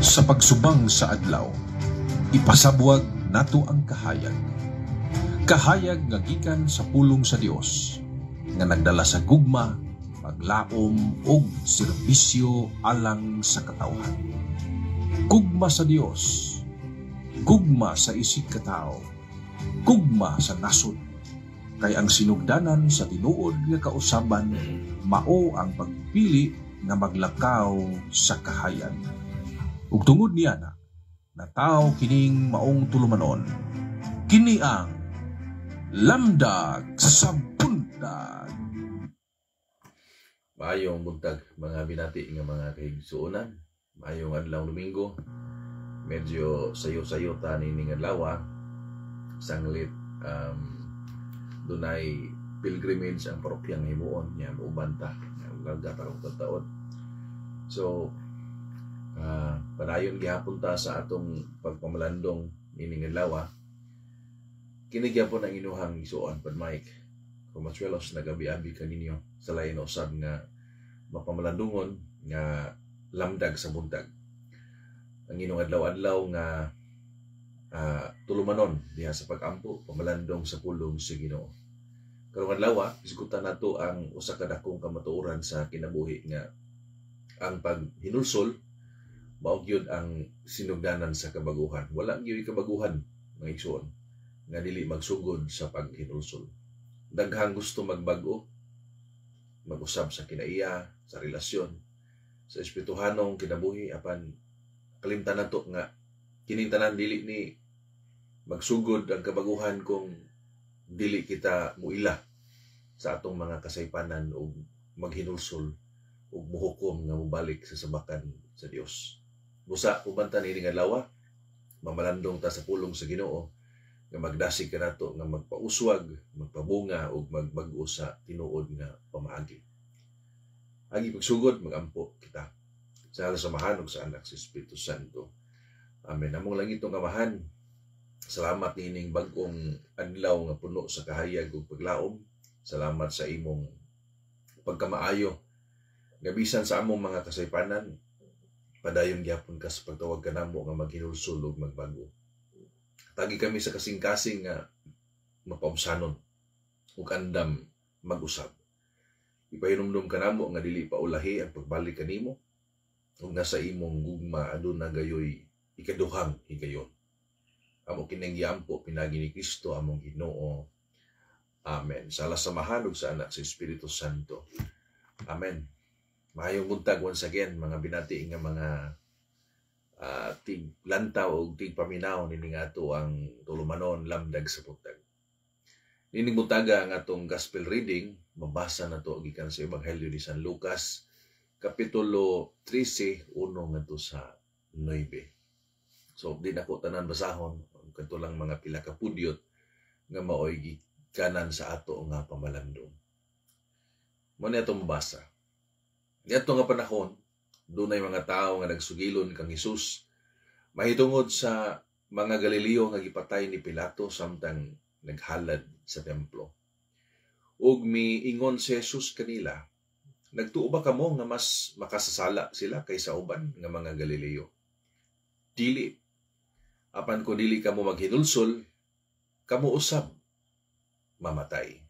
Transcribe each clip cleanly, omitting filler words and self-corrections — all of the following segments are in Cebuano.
Sa pagsubang sa adlaw, ipasabwag nato ang kahayag. Kahayag nga gikan sa pulong sa Dios, nga nagdala sa gugma, paglaom ug serbisyo alang sa katawhan. Gugma sa Dios, gugma sa isig katawo, gugma sa nasod. Kay ang sinugdanan sa tinuod nga kausaban mao ang pagpili nga maglakaw sa kahayag. Ug tungod niya na, nataw kining maong tulumanon. Kini ang Lamdag sa Buntag. Maayong buntag, mga binati nga mga kahigsuonan. Maayong adlaw Domingo. Medyo sayo-sayo ta nining adlaw. Sanglit dunay pilgrimage ang parokyang himuon nya uban ta ug tarong taon. So padayon gihapon ta sa atong pagpamalandong nining adlaw. Kini gyapon ang inuhang igsuon, Brad Mike Comachuelos, nagabi-abi kaninyo sa lain usab nga mapamalandungon nga Lamdag sa Buntag. Ang inyong adlaw-adlaw nga tulumanon diha sa pag-ampo, pamalandong sa pulong sa Ginoo. Karong adlaw, isgutan nato ang usa ka dakong kamatuoran sa kinabuhi nga ang paghinulsol mao gyud ang sinugdanan sa kabaguhan. Wala gyud kabaguhan, mga igsoon, nga dili magsugod sa paghinulsol. Daghang gusto magbag-o, mag-usab sa kinaiya, sa relasyon, sa espirituhanong kinabuhi, apan kalimtan nato nga kining tanan dili ni magsugod ang kabaguhan kung dili kita muila sa atong mga kasaypanan ug maghinulsol ug muhukom nga mobalik sa sabakan sa Dios. Busa uban ta nining adlaw, mamalandong ta sa pulong sa Ginoo nga magdasig kanato nga magpauswag, magpabunga ug magbag-o sa tinuod nga pamaagi. Agi pagsugod, magampo kita. Sa ngalan sa Amahan ug sa Anak, sa Espiritu Santo. Amen. Among langitong Amahan, salamat niining bag-ong adlaw nga puno sa kahayag ug paglaom. Salamat sa imong pagkamaayo. Nga bisan sa among mga kasaypanan, padayon gyapon ka sa pagtawag kanamo nga maghinulsol ug magbago. Tagi kami sa kasing-kasing nga mapaubsanon ug andam mag-usab. Ipahinumdum kanamo nga dili pa ulahi ang pagbalik kanimo ug nga sa imong gugma aduna gayoy ikaduhang higayon. Amo kining giampo pinaagi ni Kristo among Ginoo. Amen. Sa ngalan sa Amahan ug sa Anak, sa Espiritu Santo. Amen. Maayong buntag once again, mga binati nga mga tig lantaw ug tig paminaw nining ato ang tulumanon Lamdag sa Buntag. Nining buntaga ang atong gospel reading mabasa nato gikan sa Ebanghelyo ni San Lucas kapitulo 13, 1 ngadto sa 9. So di nako tanan basahon, kadto lang mga pila ka pudyot nga maoy gikanan sa ato nga pamalandong. Mao ni atong mabasa. Niadto nga panahon, dunay mga tawo nga nagsugilon kang Hesus mahitungod sa mga Galileo nga gipatay ni Pilato samtang naghalad sa templo. Ug miingon si Jesus kanila, "Nagtuo ba kamo nga mas makasasala sila kaysa uban nga mga Galileo? Dili. Apan kung dili kamo maghinulsol, kamo usab mamatay."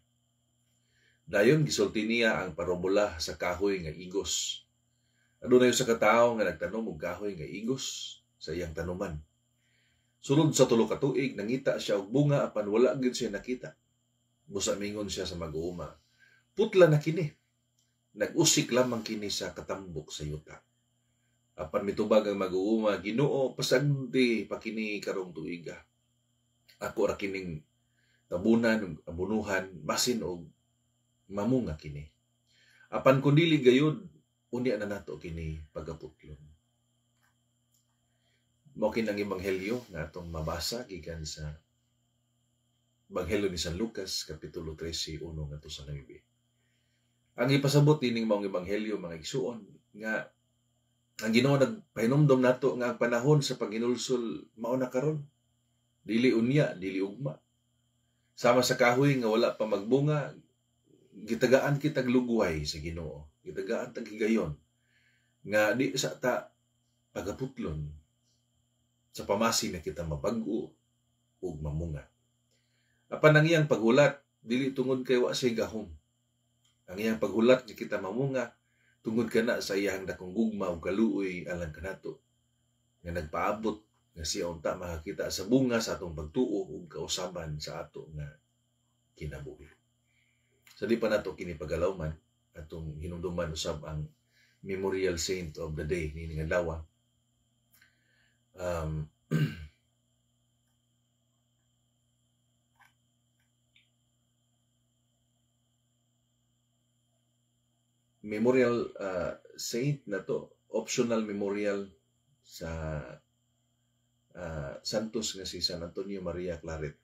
Dayon gisulti niya ang parabola sa kahoy nga igos. Adunay usa ka tawo nga nagtanom og kahoy nga igos sa iyang tanuman. Sulod sa 3 ka tuig nangita siya og bunga apan wala gyud siya nakita. Busa mingon siya sa mag-uuma, "Putla na kini. Nag-usik lamang kini sa katambok sa yuta." Apan mitubag ang mag-uuma, "Ginoo, pasagdi pa kini karong tuiga. Ako ra kining tabunan ug abunuhan, basin og mamunga kini. Apan kun dili gayud, unya na nato kini pagaputlon." Mao kini ang ebanghelyo nga atong mabasa gikan sa Ebanghelyo ni San Lucas kapitulo 13, 1 ngadto sa 9. Ang ipasabot nining maong ebanghelyo, mga igsuon, nga ang Ginoo nagpahinumdom nato nga ang panahon sa paghinulsol mao na karon. Dili unya, dili ugma. Sama sa kahoy nga wala pa magbunga, gitagaan kitag lugway sa Ginoo. Gitagaan tag higayon nga di sa ta pagaputlon. Sa pamasi na kita mabag-o ug mamunga. Apan ang iyang paghulat dili tungod kay wa siya gahom. Ang iyang paghulat nga kita mamunga tungod kana sa iyang dakong gugma ug kaluoy alang kanato nga nagpaabot nga siya unta makakita sa bunga sa atong pagtuo ug kausaban sa ato nga kinabuhi. Sa di pa nato kini pagalawman, atong hinumduman usab ang Memorial Saint of the Day niining adlaw. Memorial Saint na to, optional memorial sa Santos nga si San Antonio Maria Claret,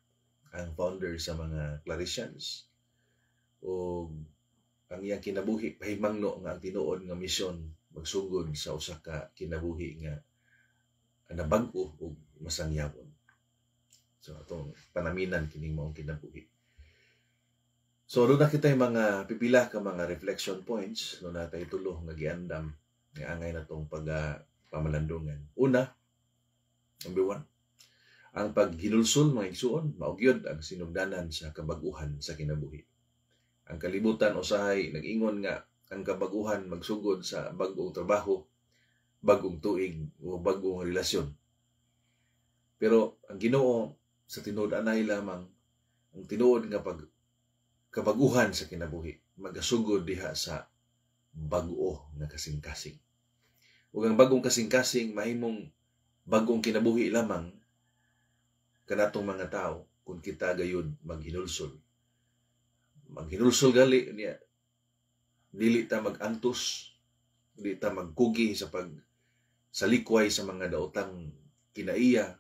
ang founder sa mga Claretians. O ang iyang kinabuhi pahimangno nga ang tinuod nga misyon magsugod sa usa ka kinabuhi nga nabag-o ug masangyawon. So atong panaminan kining maong kinabuhi. So doon na kita'y mga pipila ka mga reflection points no na tayo tulo nga giandam nga angay natong pamalandungan. Una, number 1, ang paghinulsol mga igsuon mao gyud ang sinugdanan sa kabag-uhan sa kinabuhi. Ang kalibutan usahay nag-ingon nga ang kabaguhan magsugod sa bag-ong trabaho, bag-ong tuig o bag-ong relasyon. Pero ang Ginoo sa tinuod anay lamang ang tinuod nga pag kabaguhan sa kinabuhi magasugod diha sa bag-o nga kasing-kasing. Ug ang bag-ong kasing-kasing mahimong bag-ong kinabuhi lamang kanatong mga tao kung kita gayud maghinulsol. Maghinulsol gali niya, dili ta magantos, dili ta magkugi sa pag salikway sa mga daotang kinaiya,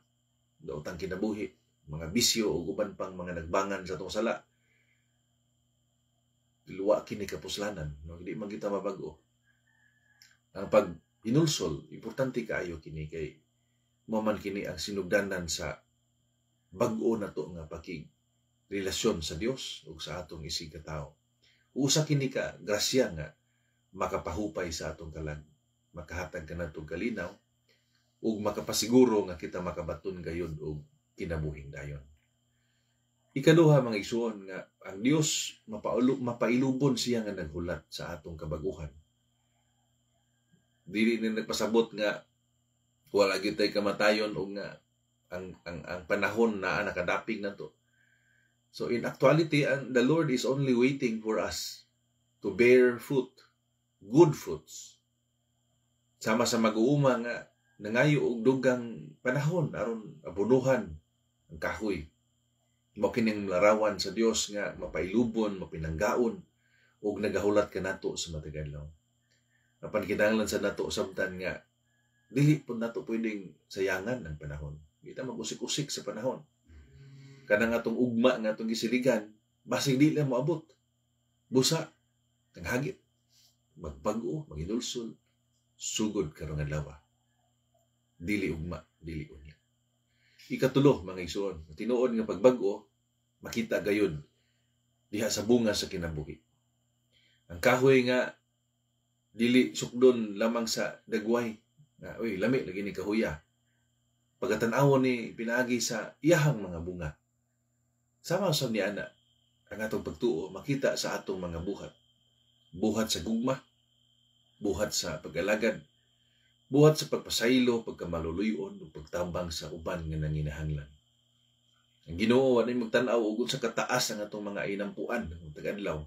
daotang kinabuhi, mga bisyo ug uban pang mga nagbangan sa atong sala. Luwa kini kapuslanan, no? Hindi man kita mabag-o. Ang paghinulsol, importante kaayo kini kay mao man kini ang sinugdanan sa bag-o nato nga pakig relasyon sa Dios ug sa atong isig katawo. Usa kini ka grasya nga makapahupay sa atong kalag, makahatag kanatong kalinaw ug makapasiguro nga kita makabaton gayud og kinabuhing dayon. Ikaduha mga igsuon nga ang Dios mapailubon siya nga naghulat sa atong kabaguhan. Dili ni nagpasabot nga wala gyud tay kamatayon og nga ang panahon na nakadapig nato. So in actuality, the Lord is only waiting for us to bear fruit, good fruits. Sama sa mag-uuma nga nangayo og dugang panahon aron abunuhan ang kahoy. Mao kining larawan sa Dios nga mapailubon, mapinanggaon ug nagahulat kanato sa matag adlaw. Apan kinahanglan sa nato samtan nga dili pud nato pwedeng sayangan ang panahon. Di ta mag-usik-usik sa panahon. Kanang atong ugma nga atong gisiligan, basig di lang moabot. Busa, tanghagit, magbag-o, maginulsol, sugod karong adlaw. Dili ugma, dili unya. Ikatulo, mga igsuon, tinuod nga pagbag-o, makita gayud diha sa bunga sa kinabuhi. Ang kahoy nga dili sukdon lamang sa dagway nga uy lami lagi ni kahuya. Pagatan-awon ni pinaagi sa iyahang mga bunga. Sama sa ni ana ang atong pagtuo makita sa atong mga buhat. Buhat sa gugma, buhat sa pag-alagad, buhat sa pagpasaylo, pagkamaluluyon, ug pagtabang sa uban nga nanginahanglan. Ang Ginoo walay magtan-aw og unsa kataas ang atong mga inampuan ug tagadlaw,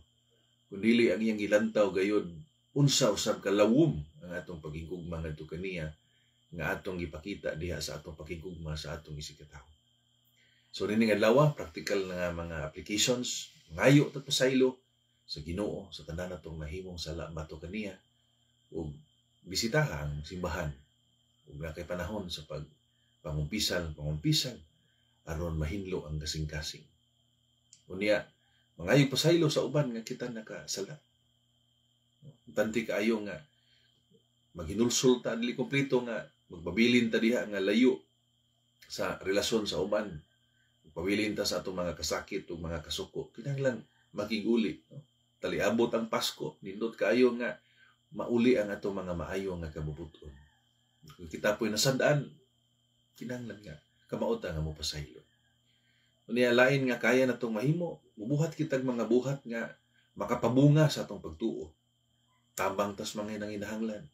kun dili ang iyang gilantaw gayud unsa usab kalawom ang atong pagigugma ngadto kaniya nga atong gipakita diha sa atong pakigugma sa atong isigkatawo. So nining adlaw, praktikal na nga mga applications, ngayo ta pasaylo sa Ginoo sa tanan natong nahimong sala bato kaniya ug bisitaha ang simbahan ug naa kay panahon sa pagpangumpisal, pangumpisal aron mahinlo ang kasing-kasing. Unya, mangayo pasaylo sa uban nga kita nakasala. Tanti kaayo nga maghinulsol ta dili kompleto nga magpabilin ta diha nga layo sa relasyon sa uban. Magpabilin ta sa atong mga kasakit ug mga kasuko. Kinahanglan makiguli, no? Taliabot ang Pasko, nindot kaayo nga mauli ang atong mga maayo nga kabubuton. Kung kita po'y nasad-an, Kinahanglan nga kamao ta nga mopasaylo. Unya, lain nga kaya natong mahimo, mubuhat kitag mga buhat nga makapabunga sa atong pagtuo. Tabang tas mga nanginahanglan.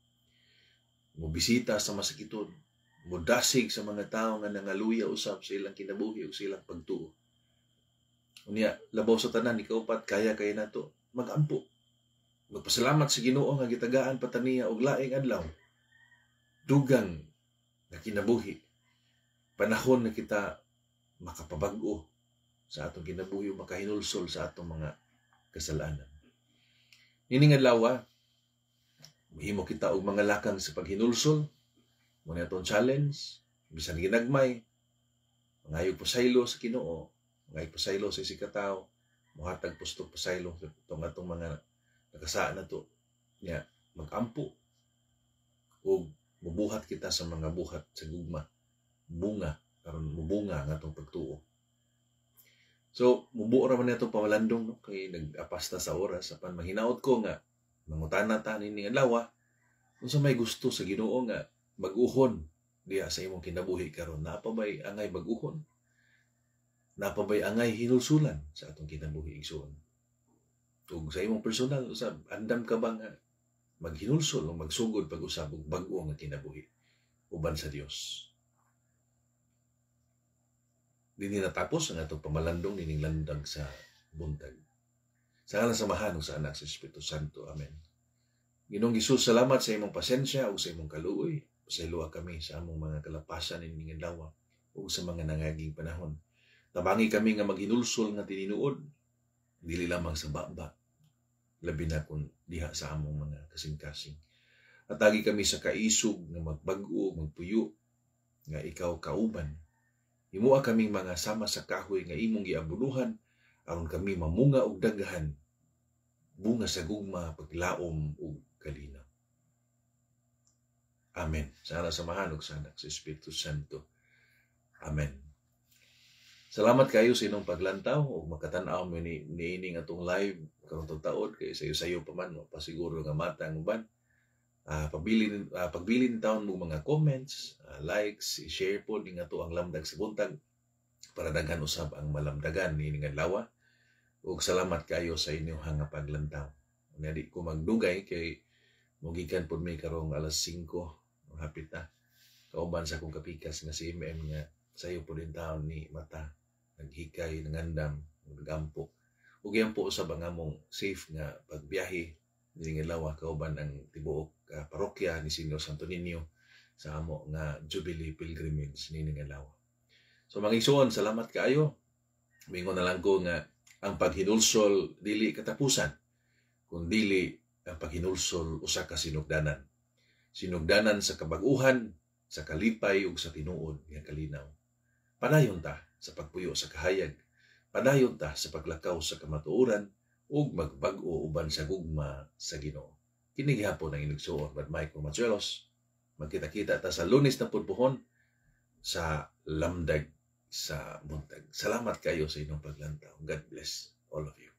Mobisita sa masakiton, mudasig sa mga tawo nga nangaluya usab sa ilang kinabuhi ug sa ilang pagtuo. Unya, labaw sa tanan, ikaupat, kaya kay nato magampo. Magpasalamat sa Ginoo nga gitagaan pa ta niya og laing adlaw. Dugang nga kinabuhi. Panahon na kita makapabag-o sa atong kinabuhi o makahinulsol sa atong mga kasalanan. Nining adlaw, mahimo kita og mga lakang sa paghinulsol. Mao ni atong challenge, bisan ginagmay, mangayog pasaylo sa Ginoo, mangayog pasaylo sa isig ka tawo, mohatag pustog pasaylo sa itong atong mga nakasaan nato nya, magampo ug mubuhat kita sa mga buhat sa gugma, bunga karon, mubunga ang atong pagtuo. So mubuo ra man atong pamalandong, no, kay nag-apas ta sa oras, apan mahinaot ko nga mangutana ta nining adlaw unsa may gusto sa Ginoo nga bag-uhon diha sa imong kinabuhi karon. Naa pa bay angay bag-uhon? Naa pa bay angay hinulsulan sa atong kinabuhi, igsuon? Ug sa imong personal usab, andam ka ba nga maghinulsol o magsugod pag-usab og bag-o nga kinabuhi uban sa Dios? Dinhi natapos ang atong pamalandong nining landag sa buntag. Sa ngalan sa Amahan ug sa Anak, sa Espiritu Santo. Amen. Ginoong Hesus, salamat sa imong pasensya ug sa imong kaluoy. Pasayloa kami sa among mga kalapasan nining adlaw ug sa mga nangaging panahon. Tabangi kami nga maghinulsol nga tinuod, dili lamang sa baba, labi na kung diha sa among mga kasing-kasing. Hatagi kami sa kaisog nga magbag-o, magpuyo, nga ikaw kauban. Himoa kaming mga sama sa kahoy nga imong giabunuhan aron kami mamunga og daghan bunga sa gugma, paglaom ug kalinaw. Amen. Sa ngalan sa Amahan ug sa Anak, sa Espiritu Santo. Amen. Salamat kayo sa inyong paglantaw ug makatan-aw mo ni niining atong live karong taud kay sayo-sayo pa man, wa pa siguro nga mata ang uban. Pabilin taon mo mga comments, likes, i-share po ning ato ang lamdag sa buntag para daghan usab ang malamdagan niining adlaw. Ug salamat kayo sa inyong nga paglantaw. Unya, di ko magdugay kay mogikan pud mi karong alas 5, hapit na. Kauban sa akong kapikas nga si MM nga sayo pud din taon ni mata, naghikay, nangandam, nagampo. Ug po usab ang among safe nga pagbiyahe nining adlaw kauban ang tibuok parokya ni Senyor Santo Niño sa amo nga Jubilee Pilgrimage nining adlaw. So mga igsoon, salamat kaayo. Mingon na lang ko nga ang paghinulsol dili katapusan, kun dili ang paghinulsol usa ka sinugdanan. Sinugdanan sa kabag-uhan, sa kalipay ug sa tinuod nga kalinaw. Padayon ta sa pagpuyo sa kahayag, padayon ta sa paglakaw sa kamatuoran ug magbag-o uban sa gugma sa Ginoo. Kini gihapon ang inyong igsuon, Brad Michael Machuelos. Magkita-kita ta sa Lunes na pud sa lamdag sa buntag. Salamat kayo sa inyong paglantaw. God bless all of you.